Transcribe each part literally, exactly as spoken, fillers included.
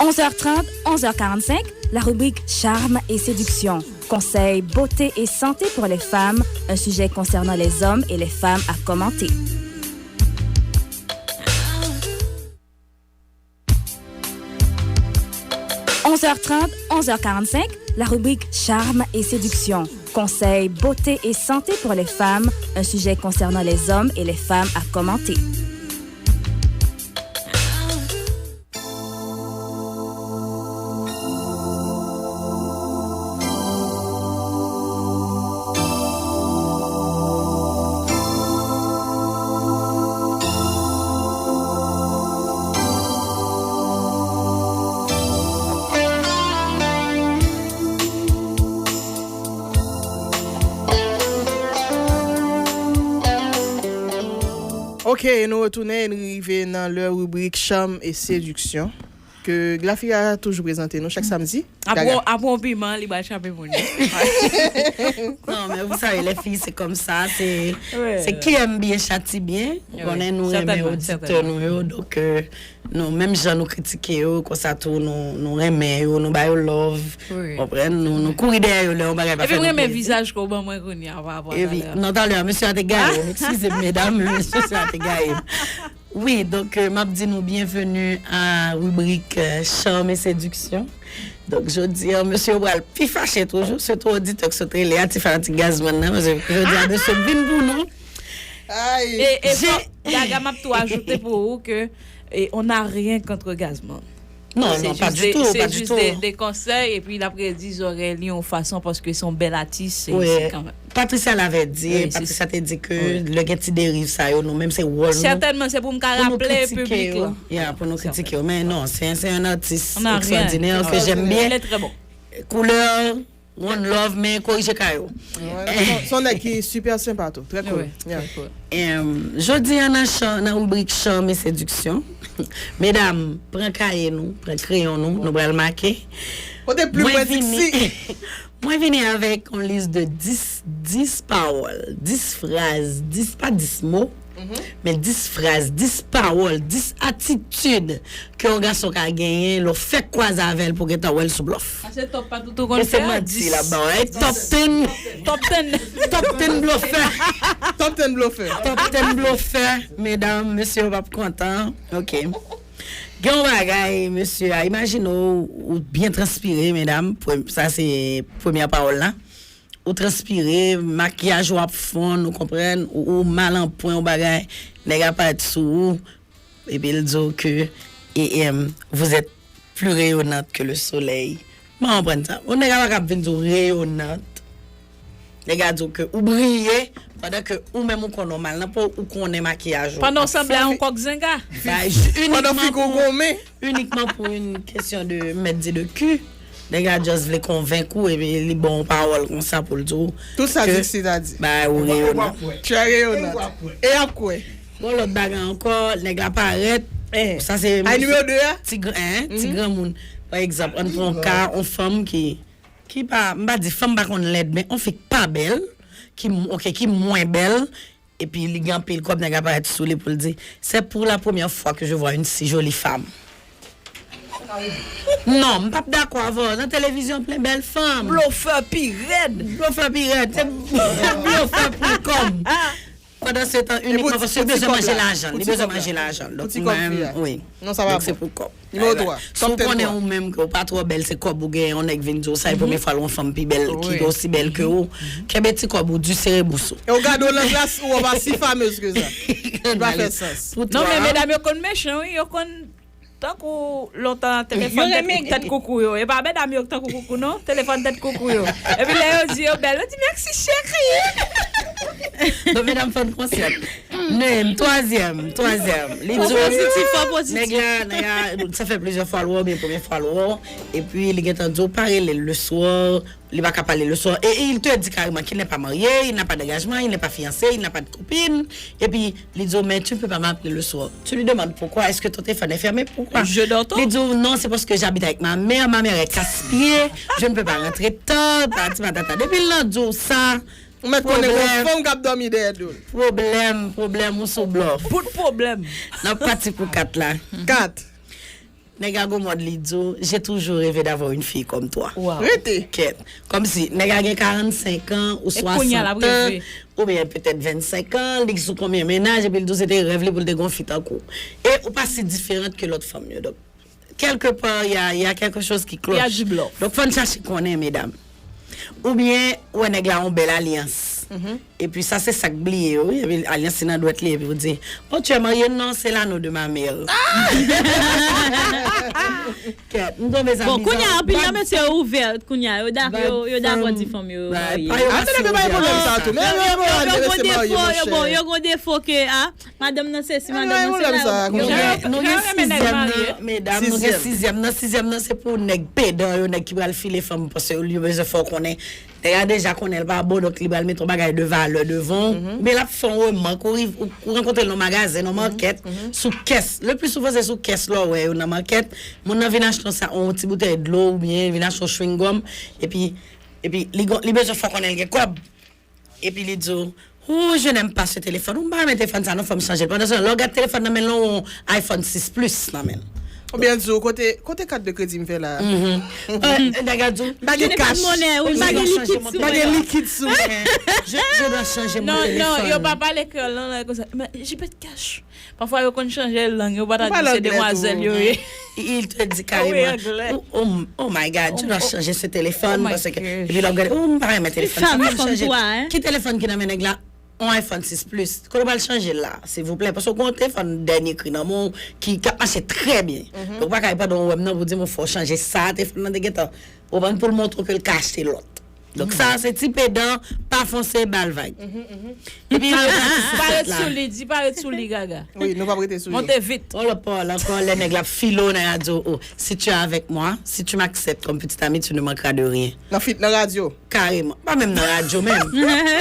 Onze heures trente, onze heures quarante-cinq, la rubrique Charme et séduction. Conseils, beauté et santé pour les femmes, un sujet concernant les hommes et les femmes à commenter. Onze heures trente, onze heures quarante-cinq, la rubrique Charme et séduction. Conseils, beauté et santé pour les femmes, un sujet concernant les hommes et les femmes à commenter. Ok, nou retounen, nou rive nan lè ribrik Cham e Sediksyon. Ke Glafia toujou prezante nou chak samdi. Apre, apre yon piman, li pral chape moun yo. Non, men vous savez, les filles, c'est comme ça, c'est, c'est qui aime bien châtie bien. Ou konnen nou renmen oditè nou yo, donk, euh, nou, menm jan nou kritike yo, konsa tou nou, nou renmen yo, nou ba yo love. Konprann? Nou, nou kouri dèyè yo lè yon bagay pa fè nou plezi. Epi m renmen vizaj ke w ban mwen kounye a pa rapò a talè a. Non, talè a, mesye a te gaye m. Eskize m, medam, mesye a te gaye m. Wi, donk, euh, m ap di nou byenveni a ribrik, euh, Cham e Sediksyon. Donk, jodi a, mesye yo pral pi fache toujou, sitou oditè k sot rele a, ti fanatik Gazman nan, paske jodi a, mesye vin pou nou. E, e fò, Gaga, m ap tou ajoute pou ou ke, e, on a rien contre Gazman. Non, non, pa ditou, pa ditou. Se jis de, de konsèy, epi l ap redi zòrèy li yon fason, paske se yon bèl atis, se, se kanmenm. Patricia l'avait dit, Patricia te di ke lè gen ti deriv sa yo, nou menm se wòl nou. Sètènman, se pou m ka raple piblik lan. Ya, pou nou kritike yo. Men non, se, se yon atis ekstwòdinè ke j'aime bien. Koulè, one love, men korije kay ou. Se yon nèg ki sipè senpa tou, trè cool. Em, jodi a nan chan, nan ribrik Cham e Sediksyon, medam, pran kaye nou, pran kreyon nou, nou pral make. Kote plim mwen, Dixie? Mwen vini avèk yon lis de dis, dis pawòl, dis fraz, dis, pa dis mo, men dis fraz, dis pawòl, dis atitid ke yon gason ka genyen lè w fèk kwaze avè l pou w gentan wè l sou blòf. Paske top pa tout ou konn fè a, dis. E se manti l ap ba w. E top ten, top ten, top ten blofè. Top ten blofè. Top ten blofè, medam, mesye yo p ap kontan. Ok. Gen yon bagay, mesye a, imajine w, ou byen transpire, medam, prem-, sa se premyè pawòl la. Ou transpire, makiyaj ou ap fonn, ou konprann, ou, ou mal an pwen, yon bagay, nèg ap parèt sou ou, epi l di w ke, e, em, vous êtes plus rayonnante que le soleil. Mwen konprann sa. Yon nèg a pa kab vin di w rayonnante. Nèg a di w ke ou briye, pandan ke ou menm ou konn ou mal nan po, ou konnen makiyaj ou ap fè. Pandan w sanble a yon kòk zenga. Bay, pandan figi w gonmen. Inikman pou yon kesyon de, m mèt di, de ki. Nèg la just vle konvenk ou, epi li ba w yon pawòl konsa pou l di w. Tout sa Dixie ta di. Bay ou reyonnan. Trè reyonnan. E y ap kwè. Bon, lòt bagay ankò, nèg la parèt. Sa se nimewo de a? Ti gran, ti granmoun. Pa egzanp, ann pran yon ka, yon fanm ki, ki pa, m pa di fanm pa konn lèd, men yon fi k pa bèl, ki, ok, ki mwen bèl, epi li gen anpil kòb, nèg la parèt sou li pou l di, c'est pour la première fois que je vois une si jolie femme. Non, m p ap dakò avè w. Nan televizyon, plen bèl fanm. Blofè pi rèd. Blofè pi rèd. Se blofè pou kòb. Pandan se tan, inikman paske li bezwen manje lajan. Li bezwen manje lajan. Donk, wi. Donk, se pou kòb. Nimewo twa. Si w konnen ou menm ke w pa twò bèl, se kòb ou genyen, yon nèg vin di w sa, e premye fwa l wè yon fanm pi bèl, ki osi bèl ke ou, kenbe ti kòb ou di, sere bous ou. E w gade w nan glas, ou wè w pa si famez ke sa. Li pa fè sans. Non, men medam yo konn mechan, wi, yo konn tankou lontan telefòn tèt, tèt koukou yo. E pa medam yo tankou koukou, non, telefòn tèt koukou yo. Epi lè yo di yo bèl, yo di, mèsi, cheri. Donk, medam, fò n konsyan. Men, twazyèm, twazyèm. Li di w, nèg la, nèg la, sa fè plizyè fwa l wè w, oubyen premye fwa l wè w, epi li gentan di w pa rele l le soir, li pa ka pale le soir, et il te dit carrément qu'il n'est pas marié, il n'a pas d'engagement, il n'est pas fiancé, il n'a pas de copine, epi li di w, mais tu ne peux pas m'appeler le soir. Tu lui demandes pourquoi, est-ce que ton téléphone est fermé, pourquoi? Li di w, non, c'est parce que j'habite avec ma mère, ma mère est casse-pied, je ne peux pas rentrer tard, patati patata. Depi l nan di w sa, Ou mèt konnen gen yon fanm k ap dòmi dèyè do l. Pwoblèm, pwoblèm, ou sou blòf. Bout pwoblèm. N ap pati pou kat la. Kat. Nèg a gon mòd li di w, j'ai toujours rêvé d'avoir une fille comme toi. Rete. Kèt. Kòmsi nèg a gen karannsenk an ou E kounye a l ap swasant an, reve. oubyen petèt vennsenk an, li sou konbyen mennaj, epi l di w se te rèv li pou l te gon fi tankou w. E ou pa si diferant ke lòt fanm yo. Donk, quelque part, il y a, il y a quelque chose qui cloche. Il y a du bluff. Donk, fò n chache konnen, medam. Oubyen, ou wè nèg la yon bèl alyans. Epi sa se sa k bliye yo, wi. Epi alyans li nan dwèt li, epi ou di, oh, tu es marié? Non, c'est l'anneau de ma mère. Kèt, m tonbe sa Bon, kounye a anpil nan bad mesye yo ouvè kounye a, yo dakò yo, yo dakò di fanm yo yo marye. Pa yo Atande, men pa gen pwoblèm sa tou. Men yo yo yo Yo mesye gon marye, defo, yo bon, monchè. Yo gon defo ke a madanm nan sesi, madanm nan Anyway, sela. sa, Yo- konsa. Nou gen Yo renmen nèg sizyèm marye. nan, medam, nou gen Sizyèm. Sizyèm nan, sizyèm nan se pou nèg pedan yo, nèg ki pral file fanm, paske yo bezwen fè w konnen. Nèg la deja konnen l pa bon, donk li pral mete yon bagay de valè devan w. Men l ap fè yon remak, ou, riv- ou, ou rankontre l nan magazen, nan makèt, sou kès. Le pli souvan se sou kès lè w wè yo nan makèt. Moun nan vin achte yon sa, yon ti boutèy dlo oubyen vin achte yon chewing gum, epi, epi li, gon- li bezwen fè w konnen l gen kòb. Epi li di w, oh, je n'aime pas ce téléphone. Ou pa renmen telefòn sa non, fò m chanje l. Pandan se tan, lè w gade telefòn nan men l, yon iPhone sis Plus nan men l. Oubyen di w, kote, kote kat de kredi m fè la? Nèg la di w, M pa gen Li pa kach. Monè, ou je pa gen dois changer likid mon sou M pa gen mwen. téléphone. Likid sou mwen. Je, je dois changer mon Non, non, téléphone. Yo pa pale kreyòl nan lang konsa. Men j'ai pas de cash. Pafwa yo konn chanje lang, yo pa ta Ou pale di se anglè demwazèl tou. Yo ye. Il te dit carrément, anglè. Oh, oh, oh my God, je dois changer ce téléphone. Oh my Parce que, gosh. Epi lè w gade, oh, m pa renmen telefòn. Fanmi Fò m konn chanje. Twa, hein? Ki telefòn ki nan men nèg la? On iPhone sis Plus. Kote w pral chanje l la, silvouplè? Paske w gen yon telefòn dènye kri nan men w ki, ki ap mache trè byen. Donk, ou pa ka pandan w wè m nan pou di m fò w chanje sa, telefòn nan te gentan. Ou konprann, pou l montre w ke l ka achte lòt. Donk, sa, se ti pedan, pa fonse, ba l vag. Epi, Pa ret sou li, di pa ret sou li, Gaga. Wi, nou p ap rete sou li. Monte vit. On lòt pawòl ankò, lè nèg la ap file w nan radyo, oh, si tu es avec moi, si tu m'acceptes comme petit ami, tu ne manqueras de rien. Nan fit nan radyo. Kareman. Pa menm nan radyo menm.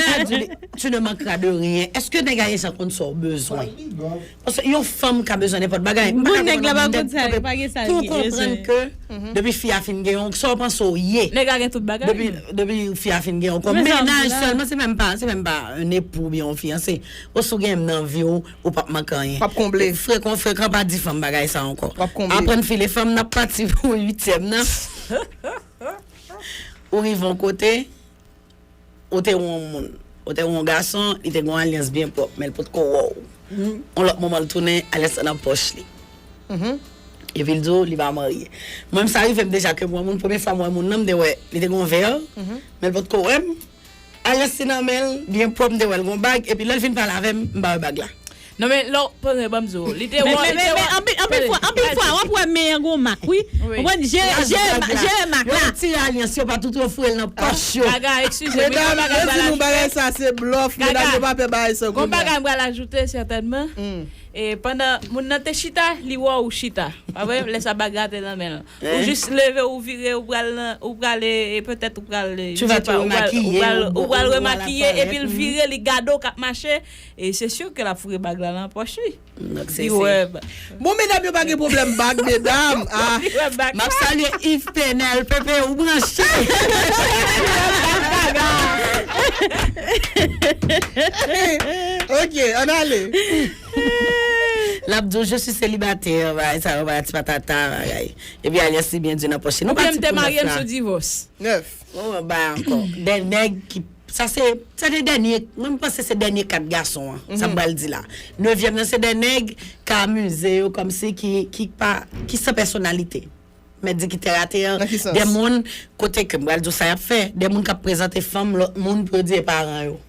Sa di li, tu ne manqueras de rien. Èske nèg la gen sa konn sa w bezwen? Paske yon fanm ka bezwen nenpòt bagay. M pa Bon, ka nèg la pa konprann konn sa, nèg pa gen sa pou li konprann bezwen. Ke depi fi a fin gen yon, sa w panse w ye. Nèg la gen tout bagay. Depi, depi fi a fin gen yon kòb. Men sa, Mennaj la. Sèlman, se menm pa, se menm pa un époux oubyen yon fiyanse. Ou si w gen nan vi w, ou p ap manke anyen. P ap konble. Frekan, frekan, pa di fanm bagay sa ankò. P ap konble. Aprann file fanm, n ap pati pou uityèm nan. Ou rive yon kote, ou te wè yon moun. Ou te wè yon gason, li te gen yon alyans byen pwòp, men l potko wè w. Yon lòt moman, l tounen, alyans lan nan pòch li. Epi l di w li pa marye. Mwen menm, sa rive m deja ke m wè moun, premye fwa m wè moun nan, m te wè li te gen yon vè, men l potko wè m. Alyans li nan men l, byen pwòp, m te wè l gen yon bag, epi lè l vin pale avè m, m ba yo bag la. Non, men lè w, pandan ban m di w, li te Men, wè, men, li te men, men, wè. anpil, anpil fwa, anpil fwa, w ap wè men an gon mak, wi. Wi. Ou konn, jere, jere, jere mak Yo la. Retire alyans yo, pa tout yo foure l nan pòch yo. Gaga, excuse me, Medam, gon bagay yo m di nou pral bagay ajoute. Sa se blòf. Medam, Gaga. Yo pa pè bagay sa. Gon bagay m pral ajoute, sètènman. E pandan moun nan te chita, li wè ou chita. Pa vre? Lè sa bag la te nan men l. Ou jis leve, ou vire, ou pral nan, ou pral, e, e petèt ou pral, e, Tu vas te ou pral, ou pral, remaquiller, ou pral, ou- ou pral ou- remakiye, ou- epi l vire, li gade w k ap mache, e se si ke l ap foure bag la nan pòch li. Donk, se- Li se- wè. Ba- Bon, medam, yo pa gen pwoblèm bag, medam. Ah. Li wè bag M ap salye Yves Tenel, Pepe, ou branche. Ok, ann ale. L ap di w, je suis célibataire, bagay sa yo, bagay ti patata, bagay. Epi alyans li byen di nan pòch li. Nou Oubyen pati m te pou marye m nèf la. Sou divòs. Nèf. Bon, ba ankò. De nèg ki, sa se, se de dènye, mwen m panse se dènye kat gason an. Sa m pral di la. Nevyèm nan se de nèg k amize yo kòmsi ki, ki pa, ki san pèsonalite. Mèt di ki tè a tè. Nan ki sans? De moun, kote ke m pral di w sa y ap fè, de moun k ap prezante fanm lòt moun pou yo di e paran yo.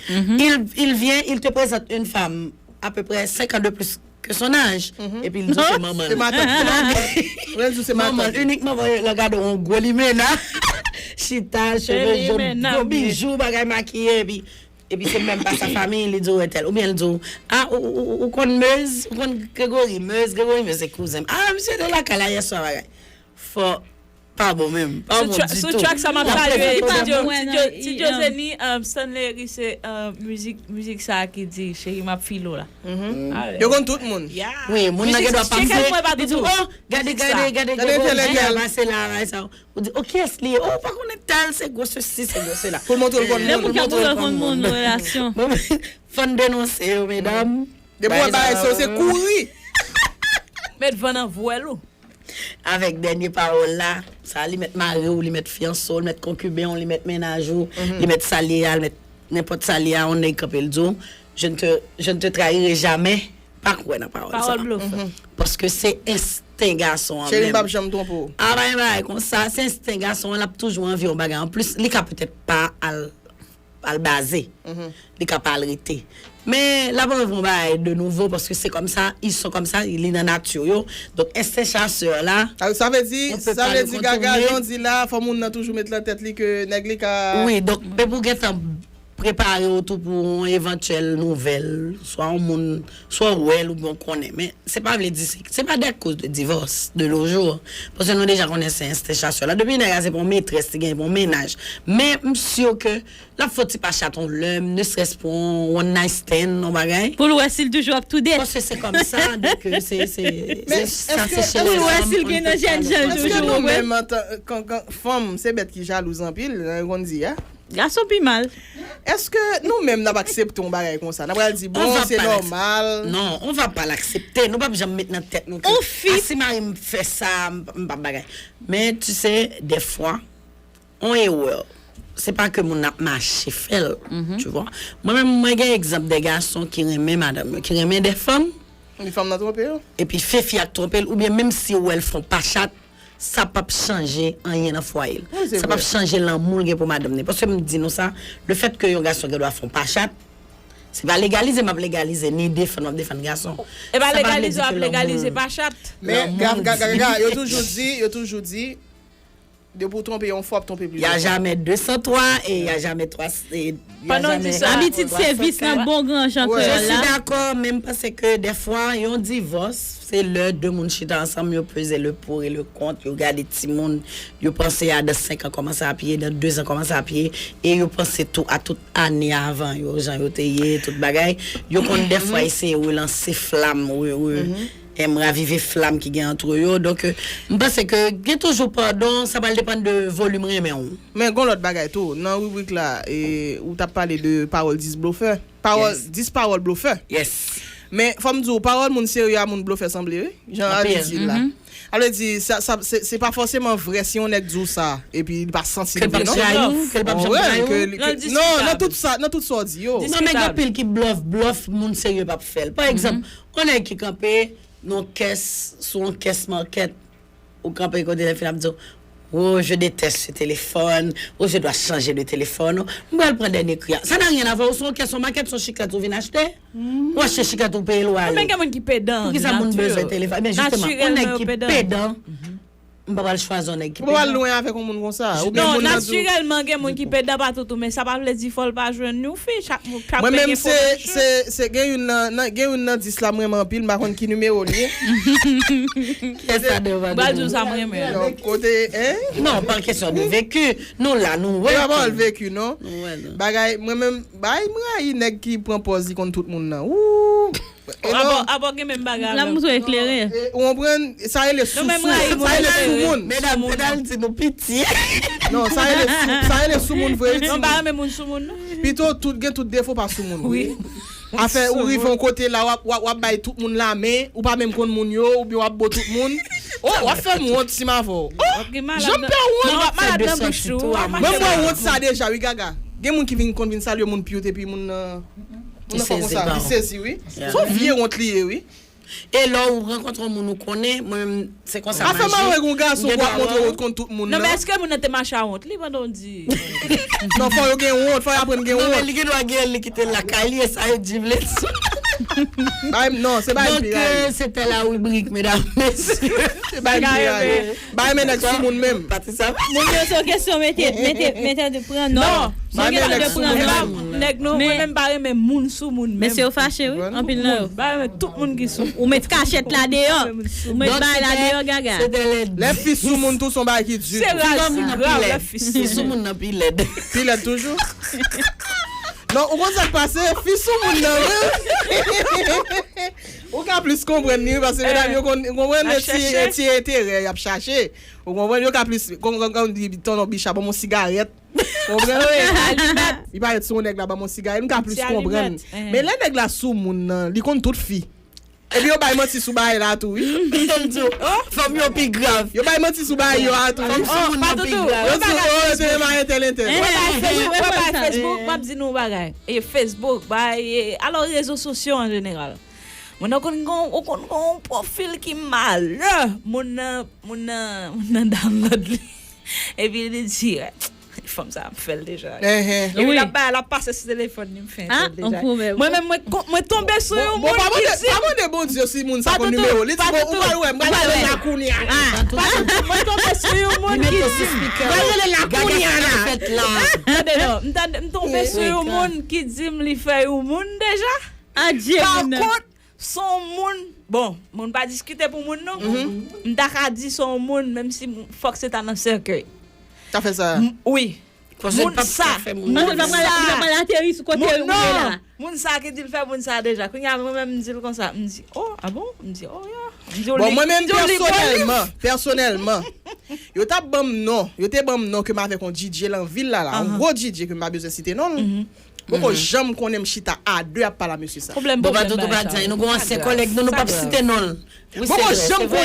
Il, il vient, il te présente une femme à peu près cinq ans de plus que son âge. Epi l di se manman Se l. Matant. Mwen di se Manman Matant. L, inikman lè w gade yon gwo limena. Chita, cheve jòn, Limena, gwo men- bijou, bagay makiye, epi, epi se menm pa sa fanmi, li di w entèl. Oubyen l di w, ah, ou, ou, ou, ou konn Mez, ou konn Gregory, Mez, Gregory Mez se kouzen m. Ah, misye te lakay la yèswa, bagay. Fò, pa bon menm, pa bon ditou. Sou track sa m ap salye, Li pa Ti Jo, bon, Ti non, Jo, li- Ti Jo Zeni, um, Stanley Ri se, um, mizik, mizik sa ki di cheri m ap file w la. Yo konn tout moun. Wi, moun nan gen dwa pa Cheke mwen, mwen pa li di, tout. Oh, gade, gade, gade, Gade entèl gade, entèl. Pase la, bagay sa. Ou di, oh, kiyès li ye? Oh, ou pa konnen tal, se gwo sesi, se gwo sela. Pou l montre l konn Lè moun. moun k ap montre l konn moun, relasyon. Bon, fò n denonse yo, medam. Depi w wè bagay sa, se kouri. Met van nan vwèl ou. Avèk dènye pawòl la, sa li mèt mari w, li mèt fiyanse w, li mèt konkiben w, li mèt mennaj ou, li mèt sa li ye a, li mèt nenpòt sa li ye a, yon nèg kanpe l di w, je ne te, je ne te trahirai jamais, pa kwè nan pawòl sa. Pawòl blofè. Paske se ensten gason an menm. Cheri, m p ap janm twonpe w. A, pa gen bagay konsa, se ensten gason an, l ap toujou anvi yon bagay anplis. Li ka petèt pa al al baze. Li ka pa al rete. Men, l ap anvi yon bagay de nouvo, paske se kòmsa, ils sont comme ça, li nan nati yo. Donk, ensten chasè la, sa vle di, sa vle di, Gaga, jan w di la, fò moun nan toujou met nan tèt li ke nèg li ka. Wi, donk, men pou gentan prepare w tou pou yon evantyèl nouvèl, swa yon moun, swa w wè l oubyen w konnen. Men, se pa vle di, se, se pa de koz de divòs, de nos jours. Paske nou deja konnen se ensten chasè la. Depi nèg la se pou yon metrès, li gen pou yon mennaj. Men, m si ke l ap fè ti pa chat yon lè, ne serait-ce pou yon one night stand, yon bagay. Pou l wè si l toujou ap toude. Paske se kòmsa, donk, se, se, se, sa se chez les hommes, on ne peut pas le comprendre. Èske nou menm, antan, kan, kan, fanm, se bèt ki jalouz anpil, jan yo konn di a? Gason pi mal. Èske nou menm n ap aksepte yon bagay konsa? N ap pral di, bon, se nòmal. Non, on va pas l'accepter. Nou p ap janm met nan tèt nou ke, a, si mari m fè sa, m, m p ap bagay. Men, tu sais, des fois, yon erè, se pa ke moun nan ap mache fè l, tu vois. Mwen menm, mwen gen egzanp de gason ki renmen madanm yo, ki renmen de fanm, epi fè fi a twonpe l, oubyen menm si w wè l fè yon pa chat, sa p ap chanje anyen nan fwaye l. Sa p ap chanje lanmou l gen pou madanm ni. Paske m di nou sa, le fait que yon gason gen dwa fè yon pa chat, se pa legalize m ap legalize, ni defann m ap defann gason. E pa legalize w ap legalize pa chat. Men, Gaga, yo toujou di, yo toujou di, depi w twonpe yon fwa, w ap twonpe plizyè fwa. Il y a jamais deux cent trois et il y a jamais trois, et il y a jamais trois cent quatre. Pandan w di sa, abitid se vis nan bon gran jan kreyòl la. Je suis d'accord, men m panse ke dèfwa, yon divòs, se lè de moun chita ansanm, yo peze le pour et le contre, yo gade timoun, yo panse a dans cinq ans kòman sa ap ye, dans deux ans kòman sa ap ye, e yo panse tou a tout ane avan yo, jan yo te ye, tout bagay. Yo konn dèfwa eseye relanse flam, re, re, em, ravive flam ki gen antre yo. Donk, euh, m panse ke gen toujou padon, sa pral depann de volim renmen w. Men gon lòt bagay tou, nan ribrik la, e, ou t ap pale de pawòl dis blofè. Pawòl, dis pawòl blofè. Yes. Men fò m di w, pawòl moun serye a moun blofè sanble, wi. Jan Adi di l la. Sa vle di, sa, sa, se, se pa fòseman vrè si yon nèg di w sa, epi li pa santi li vre, non. Ke l p ap trayi w, ke l p ap janm trayi w. Non, nan tout sa, nan tout sa w di yo. Non, men gen anpil ki blòf, blòf moun serye p ap fè l. Pa egzanp, yon nèg ki kanpe nan kès, sou yon kès makèt, ou kanpe kote l fin ap di w, oh, je déteste ce téléphone, oh, je dois changer de téléphone. M pral pran dènye kri a. Ça n'a rien à voir, ou se yon kès, yon makèt, se yon chiklèt ou vin achte. Ou achte chiklèt ou peye l ou ale. Men gen moun ki pedan. Poukisa moun bezwen telefòn? Men jisteman, yon nèg ki pedan, m pa pral chwazi yon nèg ki pedan. Ou pa pral lwen avèk yon moun konsa. Non, natirèlman, gen moun ki pedan pa toutou, men sa pa vle di fò l pa jwenn yon fi. Chak moun, chak peyi gen pwoblèm. Mwen menm, se, se, se gen youn nan, nan, gen youn nan dis la m renmen anpil, m pa konn ki nimewo l ye. Kiyès sa devan nou? M pral di w sa m renmen. Donk, kote, hein? Non, pa kesyon de veki. Nou la, nou wè. E pa pawòl veki, non. Nou wè, non. Bagay, mwen menm, bay, m rayi nèg ki pran pòz li konn tout moun nan. Wou! Abò, abò gen menm bagay avè m. Lanmou twò eklere. Ou konprann? Sa rele sou, sou, sa rele sou moun. Medam, medam di nou piti. Non, sa rele sou, sa rele sou moun vre, wi. Non, pa renmen moun sou moun, non. Pito tout, gen tout defo pa sou moun, wi. Afè ou rive yon kote la, w ap, w ap, w ap bay tout moun lamen, ou pa menm konn moun yo, oubyen w ap bo tout moun. Oh, w ap fè m wont si m avè w. Oh, jan m fè w wont. Non, w ap malad nan bouch ou. Mwen, m wè wont sa deja, wi, Gaga. Gen moun ki vin, konn vin salye moun pyot, epi moun nan, moun nan fè konsa, li sezi, wi. Se yon vye wont li ye, wi. E lè ou rankontre yon moun ou konnen, mwen menm, se konsa m aji. Afè mwen avèk yon gason pou ap montre w konn tout moun nan. Non, men èske moun nan te mache a wont li pandan w di? Non, fò yo gen wont, fò yo aprann gen wont. Non, men li gen dwa gen li kite l lakay li, e sa yo di vle di. Bay m, non, se bay m pi rayi. Donk, euh, se te la ribrik, medam, mesye. Se bay m pi rayi. Bay men nèg sou moun menm. Pati sa. Moun yo se yon kesyon mete, mete, mete pran nòt. Non, se yon kesyon de pran nòt. Nèg nou, mwen menm pa renmen moun sou moun menm. Mesye yo fache, wi, anpil nan yo. Pa renmen tout moun ki sou. Ou met kachèt la deyò. Ou met bagay la deyò, Gaga. Lè fi sou moun tou, se yon bagay ki di tou. Se raz grav, lè fi sou moun. Fi sou moun nan pi lèd. Pi lèd toujou. Non, ou konn sa k pase? Fi sou moun nan, wi. Ou ka plis konprann li, wi, paske medam yo konn, konprann, ti, ti enterè y ap chache. Ou konprann, yo ka plis, kon, kon, kon di, tonton Bicha, ban m yon sigarèt. Konprann? Li parèt sou yon nèg la, ban m yon sigarèt, m ka plis konprann. Men lè nèg la sou moun nan, li konn tout fi. Epi yo bay manti sou bagay la tou, wi. M di w, fanm yo pi grav. Yo bay manti sou bagay yo a tou, wi. Fanm sou moun nan pi grav. Yo di, oh, yo te renmen entèl, entèl. Mwen bay Facebook, mwen bay Facebook, m ap di nou yon bagay. E Facebook, bay, e, alò, rezo sosyo an jeneral. Moun nan konn gon, ou konn gon pwofil ki malè. Moun nan, moun nan, moun nan download li. Epi li di, "Eh, fanm sa ap fè l deja." Epi l ap bay, l ap pase sou telefòn li, m fè entèl deja. Mwen menm, mwen, mwen tonbe sou yon moun ki di m. Pa mande Bondye si moun sa konn nimewo. Li di, "Bon, ou pral wè, m pral rele l la kounye a." Mwen tonbe sou yon moun ki di m. M pral rele l la kounye a la. Tande non, m tande, m tonbe sou yon moun ki di m li fè yon moun deja. Adje, moun nan. Pa kont, se yon moun, bon, moun pa diskite pou moun non. M ta ka di se yon moun, menm si fòk se ta nan sèkèy. Ta fè sa. Wi. Moun sa, moun sa, moun sa ki di l fè moun sa deja. Kounye a, mwen menm, m di l konsa, m di, "Oh, a bon?" M di, "Oh, yeah." M di, "Bon, mwen menm, pèsonèlman, pèsonèlman, yo t ap ban m non, yo te ban m non ke m avèk yon D J nan vil la, la, yon gwo D J ke m pa bezwen site non l." M poko janm konnen m chita a de ap pale a mesye sa. Bon, pa tout ou pa di anyen. Nou gon ansyen kòlèg nou, nou p ap site non l. Wi, se vre, se vre.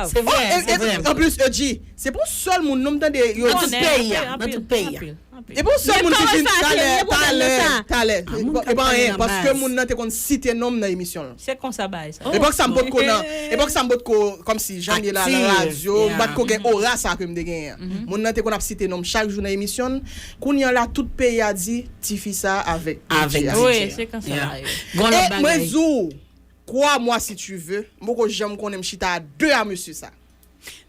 Se vre, se vre. Anplis, Edji, se pa yon sèl moun non m tande yo. Nan tout peyi a, nan tout peyi a. E pa yon sèl moun ki vin talè, talè, talè. E pa anyen, paske moun nan te konn site non m nan emisyon l. Se konsa bagay sa. Epòk sa m potko nan, epòk sa m potko kòmsi jan m ye la nan radyo, m pa t ko gen ora sa ke m te genyen an. Moun nan te konn ap site non m chak jou nan emisyon l. Kounye a la, tout peyi a di, "Tifi sa avèk D J a." Wi, se konsa bagay yo. E mwen di w, "Crois-moi si tu veux," m poko janm konnen m chita a de a mesye sa.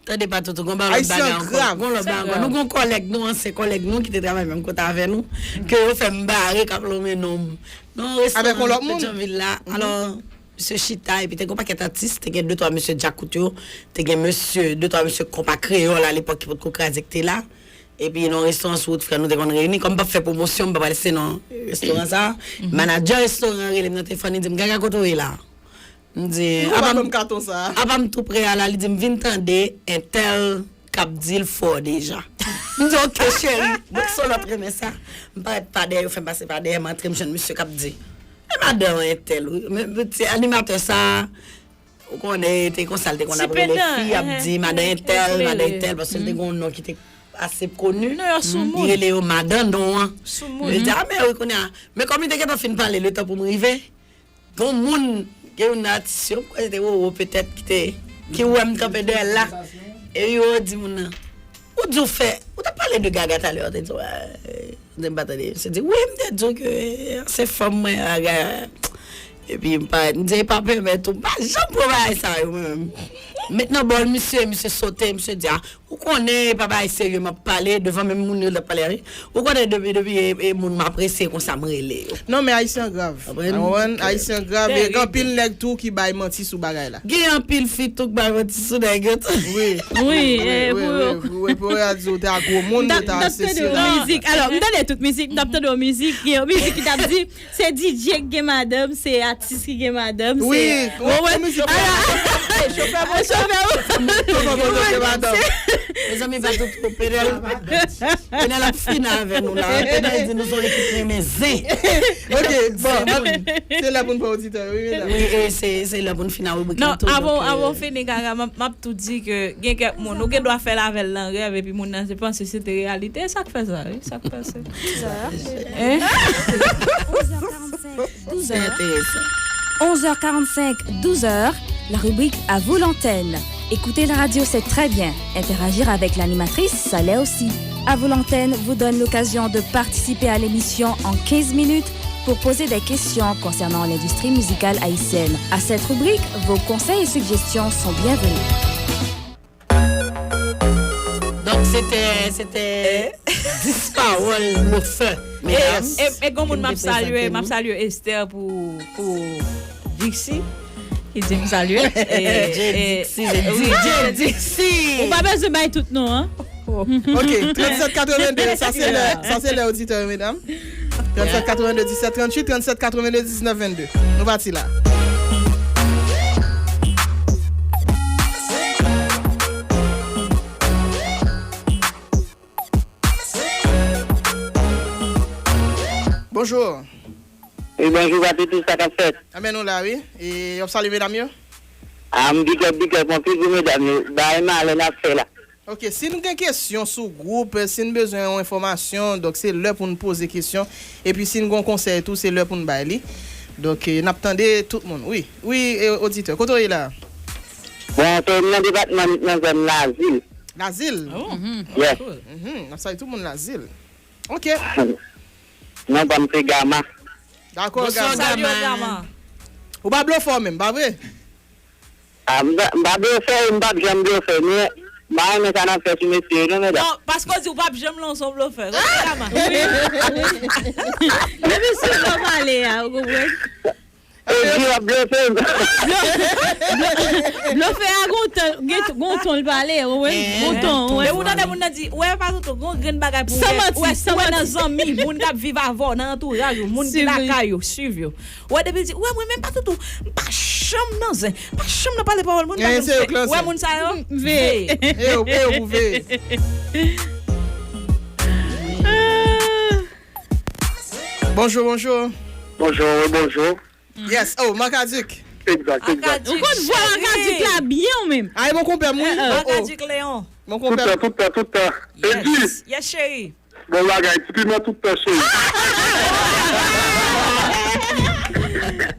Tande pa toutou, gon ba lòt bagay ankò. Gon lòt bagay ankò. Nou gon kòlèg nou, ansyen kòlèg nou ki te travay menm kote avè nou, ke yo fè m bare k ap lonmen non m. Non, avèk yon lòt moun. Petyonvil la. Alò, misye chita, epi te gon pakèt atis, te gen de twa mesye djakout yo, te gen mesye, de twa mesye konpa kreyòl alepòk ki potko kraze ki te la. Epi nan yon restoran sou wout frè nou te konn reyini. Kòm m p ap fè pwomosyon, m p ap pral site non restoran sa. Manadjè restoran an rele m nan telefòn, li di m, "Gaga, kote w ye la?" M di, "Apa m, apa m tou pre a la?" Li di m, "Vin tande entèl k ap di l fò deja." M di, "Oke, cheri." Donk, se yon lòt renmen sa. M parèt pa dèyè, yo fè m pase pa dèyè, m antre, m jwenn misye k ap di, "E madanm entèl, wi. Men, men, ti animatè sa, ou konnen, te konsa, l te konn ap rele fi, ap di, madan entèl, madan entèl, paske l te gen yon non ki te ase koni." Non, yo sou moun. Li rele yo madan non an. Sou moun. Yo di, "A, men wi, kounye a." Men kòm li te gentan fin pale, letan pou m rive, gon moun, gen youn nan atis yo, m kwè se te Roro petèt, ki te, ki wè m kanpe dèyè l la. E yo di moun nan, "Ou di w fè, ou t ap pale de Gaga talè a, ou te di, wè, m pa tande." Misye di, "Wi, m te di w ke se fanm mwen, Gaga." Epi m pa, m di, "E pa pèmèt ou," m pa janm pran bagay sa yo, mwen menm. Met nan bòl misye, misye sote, misye di, "A, ou konnen, e pa bagay serye m ap pale, devan menm moun yo l t ap pale a, wi. Ou konnen depi, depi e, e moun m apresye konsa m rele yo." Non, men Ayisyen an grav. Ou konprann? Ayisyen an grav, e gen anpil nèg tou ki bay manti sou bagay la. Gen anpil fi tou k bay manti sou nèg yo tou. Wi. Wi, wi, e, wi, pou wi, yo. Wi, pou yo di w te a gwo moun, yo te a sesi, yo te a mizik. Alò, m tande tout mizik, m t ap tande yon mizik, gen yon mizik ki t ap di, se D J ki gen madanm, se atis ki gen madanm, se wi, wi, mizik la. Chofè, chofè, chofè. Mezanmi, pa tout Penèl, Penèl ap fin avè nou la. Penèl di nou se yon ekip renmen zen. Ok, bon, se lè pou n pran oditè yo, wi, medam. Wi, e se, se lè pou n fin a ribrik la. Non, avan, avan w fini, Gaga, m ap, m ap tou di ke gen kèk moun, ou gen dwa fè l avè l nan rèv, epi moun nan se panse se te reyalite. E sa k fè sa, wi, sa k pase. Hein? Onze heures quarante-cinq, douze heures. Onze heures quarante-cinq, douze heures, la rubrique À vous l'antenne. Écouter la radio, c'est très bien. Interagir avec l'animatrice, ça l'est aussi. À vous l'antenne vous donne l'occasion de participer à l'émission en quinze minutes pour poser des questions concernant l'industrie musicale haïtienne. À cette rubrique, vos conseils et suggestions sont bienvenus. Donk, se te, se te dis pawòl mo fè, medam. E, e, e gon moun m ap salye, m ap salye Esther pou, pou Dixie, ki di m salye. E, Dixie, e, se wi, D J Dixie. Ou pa bezwen bay tout non an. Ok, trannsenk katrevenndez, sa se lè, sa se lè oditè yo, medam. Trannsenk katrevenndez disèt tranntuit, trannsenk katrevenndez diznèf vennde. Nou pati la. Bonjou. Wi, bonjou Papi, tout sa k ap fèt? Anben, nou la, wi. E w ap salye medam yo? A, m big up, big up, anpil pou medam yo. Bagay malè n ap fè la. Ok, si n gen kesyon sou gwoup, si n bezwen yon enfòmasyon, donk se lè pou n poze kesyon. Epi si n gen yon konsèy tou, se lè pou n bay li. Donk, eh, n ap tande tout moun. Wi, wi, eh, oditè, kote w ye la? Bon, se nan depatman, nan zòn Lazil. Lazil? Oh, mhm. Yeah. Cool. Mhm, n ap salye tout moun Lazil. Ok. Non, pa m se Gama. Dakò, Gama. Salye Gama. Ou pa blofè w menm, pa vre? A, m pa, m pa blofè, m p ap janm blofè, men m pa renmen sa n ap fè sou mesye yo, non, medam. Non, paske w di w p ap janm lanse yon blofè. Gama. Depi sou blofè ale a, ou konprann? E di w ap blofè m. Blofè a gon ton, gen, gon ton l pale, ou wè? Gon ton, ou wè? Depi w tande moun nan di, ou wè, pa toutou, gon grenn bagay pou ou wè, ou wè, ou wè nan zanmi, moun k ap viv avè w, nan antouraj ou, moun ki lakay ou, swiv yo. Ou wè, depi l di, ou wè, mwen menm pa toutou, m pa janm nan zen, pa janm nan pale pawòl moun, pa janm se yo k lanse. Ou wè moun sa yo? Veye. E yo, e yo pou veye. Bonjou, bonjou. Bonjou, wi, bonjou. Yes, oh, Marc Aduc. Egzak, egzak. Ou konn vwa Marc Aduc la byen ou menm? Ay, mon konpè, m wi. Marc Aduc Léon. Mon konpè. Tout tan, tout tan, tout tan. Edi. Yes, cheri. Bon bagay, ti piman tout tan, cheri.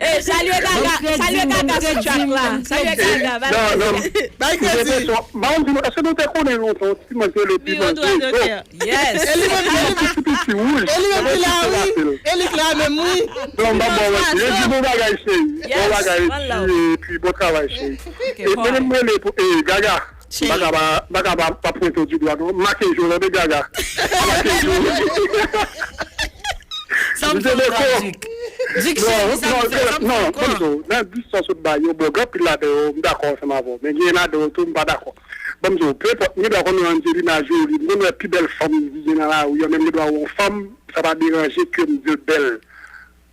Eh, salye Gaga, salye Gaga sou track la. Salye Gaga, bay kredi. Bay kredi. Mwen di nou, èske nou te konnen lontan, ti piman te rele piman zozo? Yes. E li menm, e li menm, e li menm ki la, wi. E li k la menm, wi. Non, m pa bon, wi. Yo di bon bagay, cheri. Bon bagay, epi bon travay, cheri. E mwen menm, m rele pou, e, Gaga. M pa ka pa, m pa ka pa, pa pwente w di dwa, non. M make je w, tande, Gaga. M make je w. Sa m fè w, Dik? Dik cheri, sa m fè, sa m fè ankò? Non, non, non, nan dis sa w sot bay yo, bon, gen anpil ladan yo, m dakò ansanm avè w. Men gen ladan yo tou, m pa dakò. Ban m di w, peu importe, m gen dwa konn wè Angelina Jolie, m konn wè pi bèl fanm ki gen nan lari an, men m gen dwa wè yon fanm, sa pa deranje ke m di l bèl.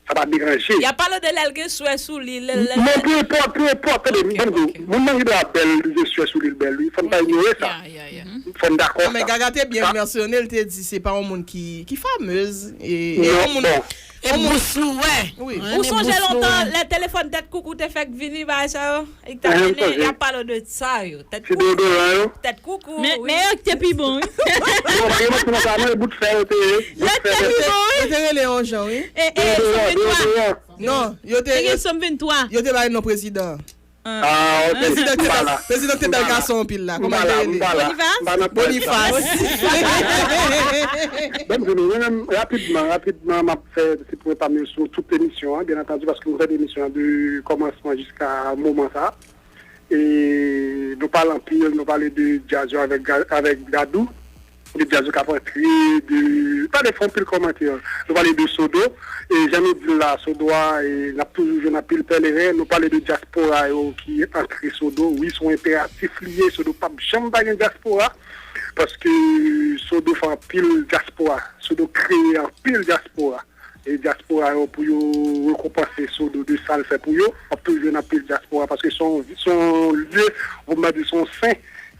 Sa pa deranje. Y ap pale de lè l gen swè sou li, lè, lè, men peu importe, peu importe, tande, m ban m di w, moun nan gen dwa bèl, li gen swè sou li, l bèl, wi. Fò n pa inyore sa. Fò n dakò sa. Non, men Gaga te byen mansyone, l te di se pa yon moun ki, ki famez, e, e yon moun, bon. E bous louvè. Wi. Ou sonje lontan, lè telefòn tèt koukou te fèk vini, bagay sa yo? Li t ap mennen, y ap pale de sa yo. Tèt koukou. Ti deodoran yo. Tèt koukou, wi. Men, men yo ki te pi bon, wi. Bon, pa gen manti nan sa, non, e bout fè yo te ye. Yo te pi bon, wi. Yo te rele yon jan, wi. E, e, deodoran, deodoran. Non, yo te, te gen Sòm venntwa. Yo te bay non prezidan. Ah, ok. Prezidan te bèl, prezidan te bèl gason anpil la. Kòman li te rele? Bonifas? Bonifas. Bon, mwen menm, rapidman, rapidman, m ap fè ti pwen pa m yo sou tout emisyon an, byen antandi, paske nou fè emisyon an de kòmansman jiska moman sa. E nou pale anpil, nou pale de djaz yo avèk, avèk Dadou, de djaz yo k ap antre, de, pale fè anpil kòmantè. Nou pale de Sodo, e jan nou di l la, Sodo a, e n ap toujou jwenn anpil pèleren. Nou pale de dyaspora yo ki antre Sodo. Wi, se yon enperatif li ye, Sodo p ap janm pa gen dyaspora, paske Sodo fè anpil dyaspora, Sodo kreye anpil dyaspora. E dyaspora yo pou yo rekonpanse Sodo de sa l fè pou yo. W ap toujou jwenn anpil dyaspora, paske se yon, se yon lye, pou m pa di se yon sen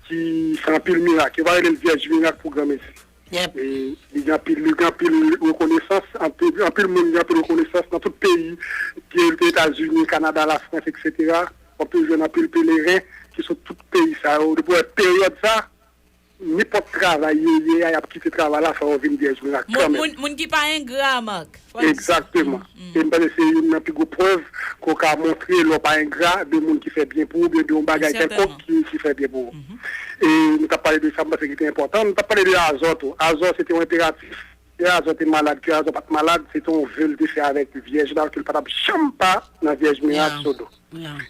ki fè anpil mirak. Yo pa rele l Vyèj Mirak pou granmesi. E li gen anpil, li gen anpil rekonesans, anpil, anpil moun gen anpil rekonesans nan tout peyi, ke l te Etazini, Kanada, Lafrans, etsetera. W ap toujou jwenn anpil peleren ki sot tout peyi sa yo. Depi w wè peryòd sa, nenpòt travay yo ye a, y ap kite travay la, fò yo vin Vyèj Mirak kanmenm. Moun, moun ki pa engra, Marc. Egzakteman. E m panse se youn nan pi gwo prèv ke w ka montre lè w pa engra de moun ki fè byen pou ou, oubyen de yon bagay kèlkonk ki, ki fè byen pou ou. E nou t ap pale de sa, m panse ki te enpòtan. Nou t ap pale de Azò tou. Azò, se te yon enperatif. Ke Azò te malad, ke Azò pa t malad, se te yon ve l te fè avèk Vyèj la, ke l pa t ap janm pa nan Vyèj Mirak Sodo.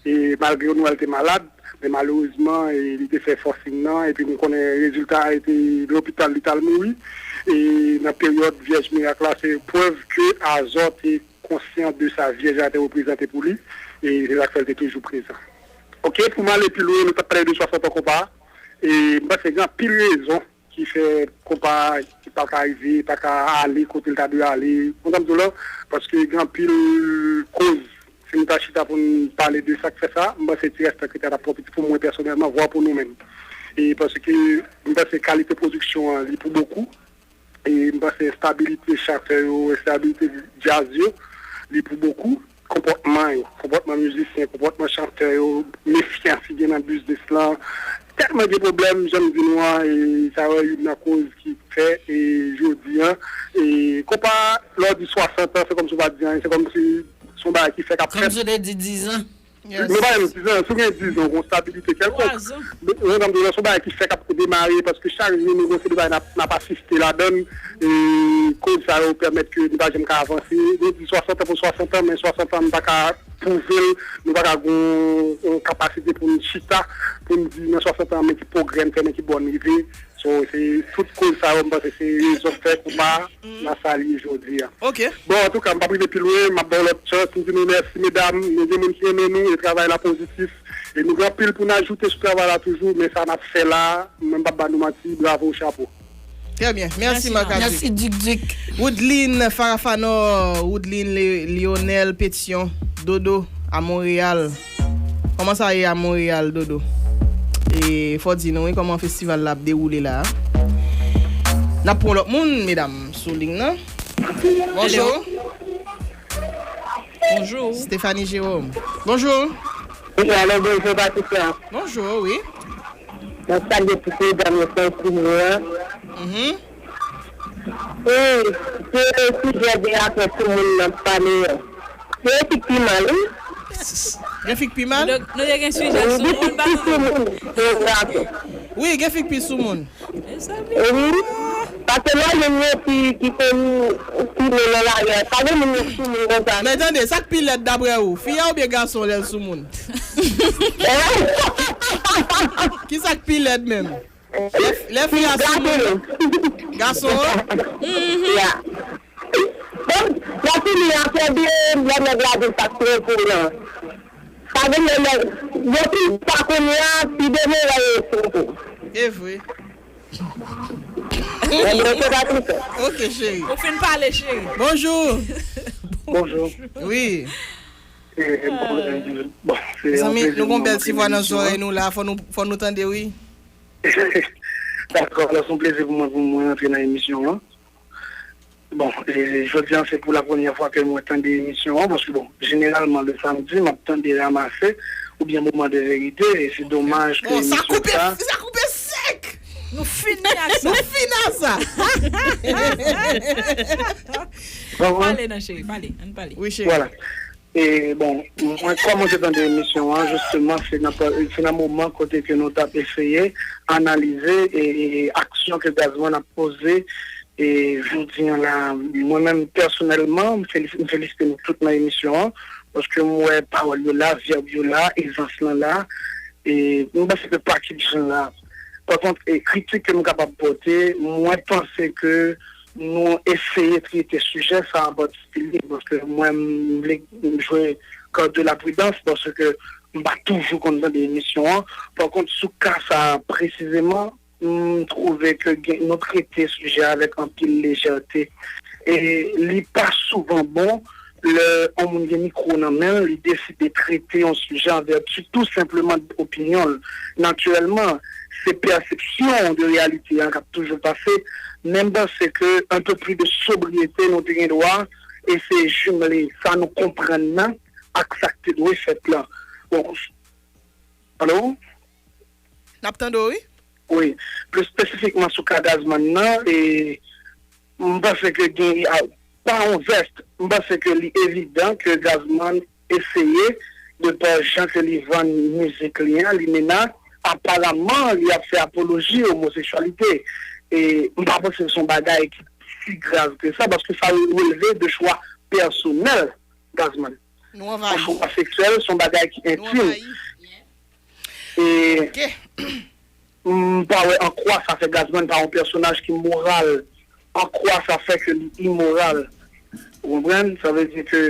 E malgre Noël te malad, men malerezman, e li te fè forcing nan, epi nou konnen rezilta a, e te lopital li t al mouri. E nan peryòd Vyèj Mirak la, se prèv ke Azò te konsyan de sa Vyèj la te reprezante pou li, e se sa k fè l te toujou prezan. Ok, pou m ale pi lwen, nou t ap pale de swasant an konpa, e m panse gen anpil rezon ki fè konpa a pa ka rive, pa ka ale kote l ta dwe ale. Konprann m di w la, paske gen anpil koz. Si nou ta chita pou n pale de sa k fè sa, m panse ti rès tan ki ta t ap twò piti pou mwen pèsonèlman, vwa pou nou menm. E paske m panse kalite pwodiksyon an, li pou bokou. E m panse enstabilite chantè yo, enstabilite djaz yo, li pou bokou. Konpòtman yo, konpòtman mizisyen, konpòtman chantè yo, mefyans ki gen nan biznis lan. Tèlman gen pwoblèm, jan m di nou an, e sa yo youn nan koz ki fè, e jodi an, e konpa, lè w di swasant an, se kòmsi w pa di anyen, se kòmsi se yon bagay ki fèk ap fèt. Kòmsi w te di diz an. Nou pa menm diz an, si w gen diz an, w gen yon stabilite kèlkonk. Twa zan. Men, men, men, se yon bagay ki fèk ap demare, paske chak jou nou gen yon seri de bagay n ap, n ap asiste ladan l, e koz sa yo pèmèt ke nou pa janm ka avanse. Nou di swasant an pou swasant an, men swasant an nou pa ka pwouve l, nou pa ka gen yon, yon kapasite pou n chita, pou n di nan swasant an, men ki pwogrè n fè, men ki bò n rive. So, se tout koz sa yo, m panse se rezon k fè konpa nan sa li ye jodi a. Ok. Bon, antouka, m p ap rive pi lwen, m ap ba w lòt chans, m di nou mèsi, medam, nou gen moun ki renmen nou, e travay la pozitif, e nou gen anpil pou n ajoute sou travay la toujou, men sa n ap fè la, mwen m p ap ba nou manti, bravo, chapo. Trè byen. Mèsi, Mèsi, Marc Aduc. Mèsi, Duc Duc. Woodline Farafano, Woodline Le- Lionel Pétion, Dodo, a Monreyal. Kòman sa ye a Monreyal, Dodo? E fò di nou, wi, kòman festival la ap dewoule la a. N ap pran lòt moun, medam, sou liy nan. Bonjou. Bonjou. Stéphanie Jérôme. Bonjou. Wi, alo, bonjou, Patricia. Bonjou, wi. Mwen salye tout medam yo k nan estidyo a. Mhm. Wi, se sijè de afè timoun nan pale an. Gen fi k pi mal, wi. Gen fi k pi mal? Nou, nou te gen sijè sou moun, pa nou. Wi, gen fi k pi sou moun. Mezanmi. Wi. Paske lè moun yo ki, ki konn, ki men nan lari a, pa gen moun yo sou moun konsa. Men tande, sa k pi lèd daprè ou, fi a oubyen gason lè l sou moun? Kisa k pi lèd menm? Lè, lè fi a sou moun, gason an? Mhm. Ya. Bon, la fini afè de lè nèg la di sa k twonpe w lan. Pa gen lè nèg, yo fin pa kounye a, si demen wè yo twonpe w. E vre. Mwen mwen se pa tou fè. Ok, cheri. Ou fin pale, cheri. Bonjou. Bonjou. Wi. E, e, bon, e, bon, se yon plezi pou mwen. Zanmi, nou gon bèl ti vwa nan zòrèy nou la, fò nou, fò nou tande, wi. Dakò, alò, se yon plezi pou mwen, pou mwen antre nan emisyon an. Bon, e, jodi an, se pou la premyè fwa ke mwen tande emisyon an, paske, bon, jeneralman, le samdi, m ap tande Ramase oubyen Moman de Verite, e se domaj ke emisyon sa. Bon, sa koupe, sa koupe sèk! Nou fini ak sa. Nou fini ak sa. Bon, pale non, cheri, pale, ann pale. Wi, cheri. Vwala. E, bon, mwen, kòm mwen te tande emisyon an, jisteman, se nan, se nan moman kote ke nou t ap eseye analize, e, e, aksyon ke Gazman ap poze, e, jodi an la, mwen menm, pèsonèlman, m felis-, m felisite nou tout nan emisyon an, paske m wè pawòl yo la, vèb yo la, ezans lan la, e, m panse ke pakèt jan la. Pa kont, e, kritik ke m kapab pote, mwen panse ke nou eseye trete sijè sa a an patikilye, paske mwen, m vle jwe carte de la prudence, paske m pa toujou konn tande emisyon an. Pa kont, sou ka sa a presizeman, m twouve ke gen, nou trete sijè a avèk anpil lejète. E li pa souvan bon lè yon moun gen mikwo nan men l, li deside trete yon sijè an vèti tou senpleman de opinyon l. Natirèlman, se pèsepsyon de reyalite an k ap toujou pase, men m panse ke un peu plus de sobriété, nou te gen dwa eseye jimle sa nou konprann nan ak sa k te dwe fèt lan. Bon, alo? N ap tande w, wi. Wi, plis espesifikman sou ka Gazman nan, e m panse ke gen, a, pa yon vèst, m panse ke li evidan ke Gazman eseye, de pa jan ke li vann mizik li an, li mena, aparaman, li ap fè apoloji omoseksyalite. E m pa panse se yon bagay ki si grav ke sa, paske sa releve de chwa pèsonèl Gazman. Nou anvayi. Yon chwa seksyèl, se yon bagay ki entim. Nou anvayi. E Ok. M pa wè an kwa sa fè Gazman pa yon pèsonaj ki moral, an kwa sa fè ke li imoral. Ou konprann? Sa vle di ke,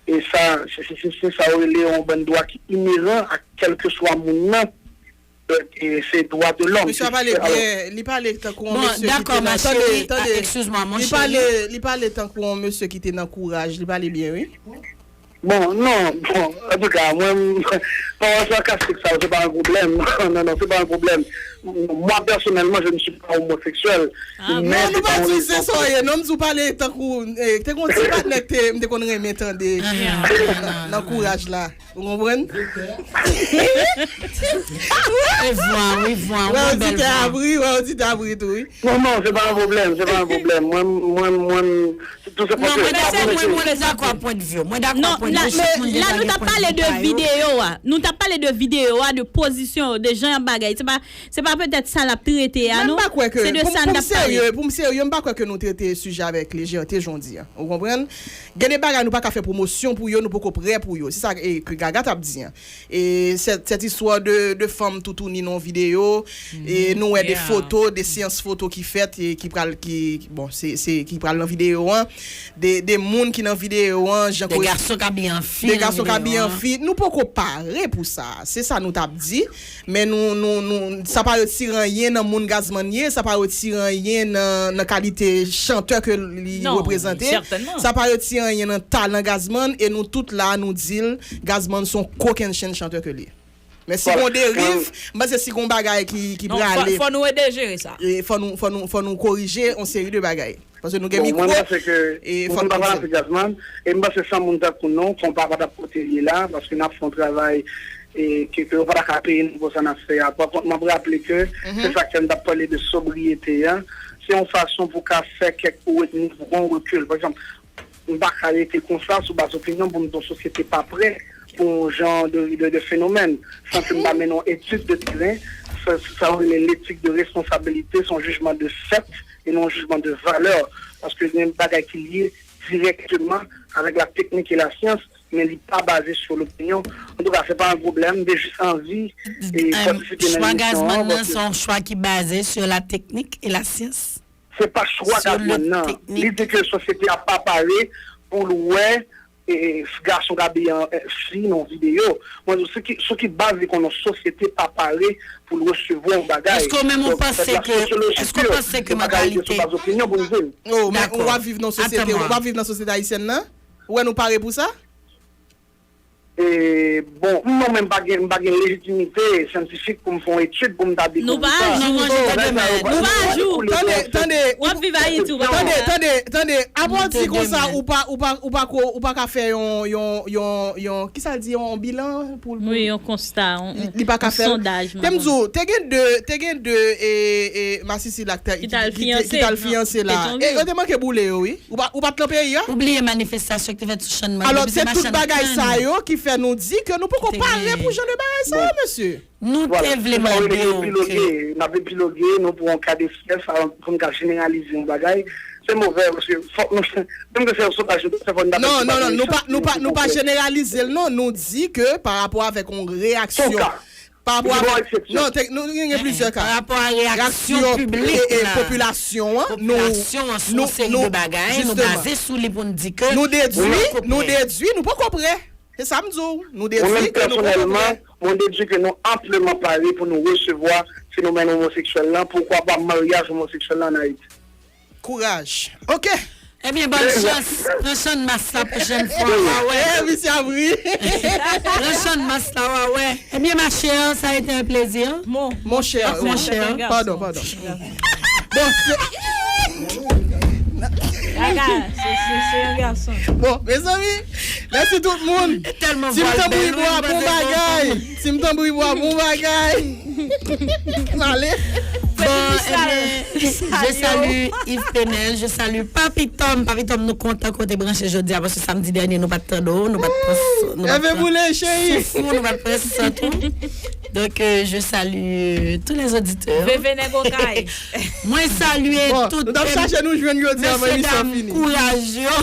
e sa, se, se, se, se sa yo rele yon bann dwa ki ineran a kèlkeswa moun nan. E se dwa de lòm. Mesye a pale byen, li pale tankou yon mesye ki te nan, tande, tande. Li pale, li pale tankou yon mesye ki te nan kouraj, li pale byen, wi. Bon, non, bon, antouka, mwen, m, Non, sarkastik sa, se pa yon pwoblèm. Non, non, se pa yon pwoblèm. Moi, personnellement, je ne suis pas homosexuel. Ah, men non, se nou pa pa di se sa w ye, non, m di w pale tankou, eh, te gon ti patnè k te, m te konn renmen tande nan, nan kouraj la. Ou konprann? E vwa, wi, vwa, wè, yon bèl oditè vwa. Abri, wè, oditè abri tou, wi. Non, non, se pa yon pwoblèm, se pa yon pwoblèm. Mwen, mwen, mwen, tou se Non, mwen dakò, mwen, mwen dakò pwennvi w. Mwen dakò pwennvi w. Chak moun gen dwa gen pwennvi pa yo. Non, la, la, nou t ap pale de videyo a. Nou t ap pale de videyo a, de pozisyon yo, de jan y ap bagay. Se pa, se pa petèt sa l ap trete a, non. Se de sa n t ap pale. Pou m serye, pou m serye, m pa kwè ke nou trete sijè avèk lejète jan w di a. Ou konprann? Gen de bagay nou pa ka fè pwomosyon pou yo, nou poko prè pou yo. Se sa, e, ke Gaga t ap di an. E sèt, sèt istwa de, de fanm toutouni nan yon videyo, e nou wè de foto, de seyans foto ki fèt, e ki pral, ki, bon, se, se, ki pral nan videyo an. De, de moun ki nan videyo an, jan De gason k abiye an fi de nan gason k abiye videyo an an. Fi. Nou poko pare pou sa. Se sa nou t ap di. Men nou, nou, nou, sa pa retire anyen nan moun Gazman ye, sa pa retire anyen nan, nan kalite chantè ke li Non, reprezante. Sètènman. Sa pa retire anyen nan talan Gazman, e nou tout la, nou di l, Gazman se yon kokennchenn chantè ke li ye. Men si Vwala. Gon deriv, Mwen m panse si gon bagay ki, ki Non, fò, prale, fò nou ede jere sa. E fò nou, fò nou, fò nou korije yon seri de bagay. Paske nou gen Bon, mikwo, mwen panse ke e fò moun nou pa pale korije. Anpil Gazman, e m panse san moun tankou nou, konpa pa t ap kote l ye la, paske n ap fè yon travay, e ke, ke yo pa ta ka peye nou pou sa n ap fè a. Pa kont, m ap raple ke Mhm. se sa k fè m t ap pale de sobriyete a. Se yon fason pou ka fè kèk, ou, ou pran yon rekil. Pa egzanp, m pa ka rete konsa sou baz opinyon pou m di yon sosyete pa prè pou yon jan de, de, de fenomèn, san ke m pa mennen yon etid de teren, sa, sa yo rele letik de responsabilite, se yon jijman de fèt e non yon jijman de valè, paske gen bagay ki lye dirèkteman avèk la teknik e la syans, men li pa baze sou lopinyon. Antouka, se pa yon pwoblèm, m te jis anvi e Em, patisipe nan chwa emisyon Gazman an, nan, paske se yon chwa ki baze sur la technique et la science. Se pa chwa Sur le Gazman nan. Li technique. Di ke sosyete a pa pare pou l wè, e, gason k abiye an, e, fi nan videyo. Mwen di w, sou ki, sou ki baz li konnen yon sosyete pa pare pou l resevwa yon bagay? Èske w menm ou Donk, fè panse de la ke, sosyoloji èske w pur, panse ke nou pa ka rete sou mantalité baz opinyon pou nou di l. Oh, men Dakò. Ou pa viv nan sosyete, Atann ou mwen. Pa viv nan sosyete ayisyèn nan? Ou wè nou pare pou sa? E, bon, mwen menm m pa gen, m pa gen lejitimite syantifik pou m fè yon etid pou m ta dekouvri sa. Nou pa ajou. Non, mwen, je te demande. Nou pa ajou. Tande, tande. W ap viv Ayiti, ou pa Tande, konprann. Tande, tande. Apa w di konsa ou pa, ou pa, ou pa ko, ou pa ka fè yon, yon, yon, yon, kisa l di, yon bilan pou, pou Wi, yon konsta, yon, li, li pa ka yon fè l. Sondaj, Te m di w, te gen de, te gen de, e, e, masisi la ki te, ki t al fiyanse, ki t al fiyanse la. E yo te manke boule yo, wi. Ou pa, ou pa t nan peyi a? Ou bliye manifestasyon ki te fèt sou Channmas. Alò, se tout bagay sa yo ki fè nou di ke nou poko pare pou jan de bagay sa yo, mesye. Nou te vle mande w ke N ap epiloge, nou pran yon ka de syèl, sa pou n ka jeneralize yon bagay. Se movè, paske fòk nou, menm ke se yon sondaj, nou fè fò n pa Non, non, non, nou pa, nou pa, nou pa jeneralize l, non. Nou di ke pa rapò avèk yon reyaksyon. Pa rapò avèk, non, te, nou gen, gen plizyè ka. Pa rapò a reyaksyon piblik la, popilasyon an, nou, popilasyon an, se yon seri de bagay, nou baze sou li pou n di ke nou dedwi, nou dedwi, nou poko prè. Se sa m di w. Nou dedwi ke nou poko prè. Mwen menm, pèsonèlman, mwen dedwi ke nou anpleman pare pou nou resevwa fenomèn omoseksyèl lan, poukwa pa maryaj omoseksyèl lan ann Ayiti. Kouraj. Ok. Ebyen, bòn chans. Pran Channmas la pwochèn fwa, w a wè. Eh, misye ap ri. Pran Channmas la, w a wè. Ebyen, ma chère, ça a été un plaisir. Mon, mon cher, mon cher. Pardon, pardon. Bon, se Gaga, se, se, se yon gason. Bon, mezanmi, mèsi tout moun. Si m tanbri bwa pou bagay. Si m tanbri bwa pou bagay. Male. Bon, ebyen, je salue Yves Penel, je salue Papi Tom. Papi Tom, nou kontan ke w te branche jodi a, paske samdi dènye, nou pa t tande w, nou pa t pran, nou pa t pran souf ou, nou pa t pran sant ou. Donc, euh, je salue tous les auditeurs. Veve nèg Okay. Mwen salye tout mesye dam kouraj yo.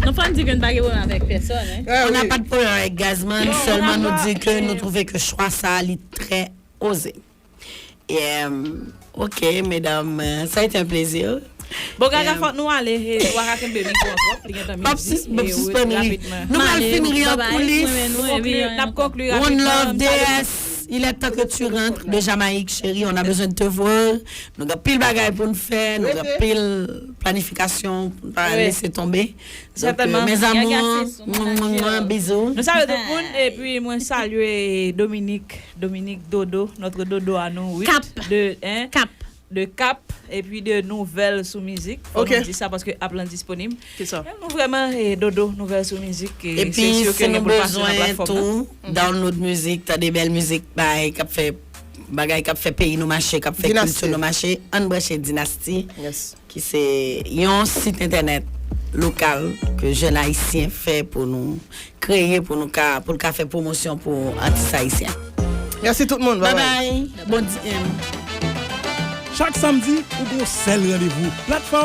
Nou fò n di ke n pa gen pwoblèm avèk pèsòn, hein. On n'a pas de problème avec Gazman, sèlman nou di ke nou twouve ke chwa sa a li trè oze. Yeah. Ok, medam, euh, ça a été un plaisir. Bon, Gaga, fòk nou ale, eh, nou pa ka kenbe mikwo an twòp, li gentan midi. M ap sis-, m ap sispann ri. Nou pral fin ri an koulis. N ap konkli rapidman. One love, D S. Il est temps que tu rentres de Jamaïque, chérie. On a besoin de te voir. Nou gen pil bagay pou n fè, nou gen pil planifikasyon pou n pa lese tonbe. Donk, Sètènman. Mes amours, mwen, mwen, bizou. Nou salye tout moun, epi mwen salye Dominique, Dominique Dodo, notre Dodo à nous, Ruth, Cap. de, hein, Cap. de Cap, epi de Nouvèl sou Mizik. Fò Ok. Nou di sa paske app lan disponib. Kisa? Nou vrèman, eh, Dodo, Nouvèl sou Mizik. Epi si nou bezwen tou download mizik, tande bèl mizik, bay k ap fè bagay k ap fè peyi nou mache, k ap fè Dinasti. Kilti nou mache, ann branche Dinasti, Yes. Ki se yon sit entènèt lokal ke jèn ayisyen fè pou nou kreye, pou nou ka, pou l ka fè pwomosyon pou atis ayisyen. Mèsi tout moun. Bye Bye bye. Bye. Bon di em. Chak samdi, ou gon sèl randevou. Platfòm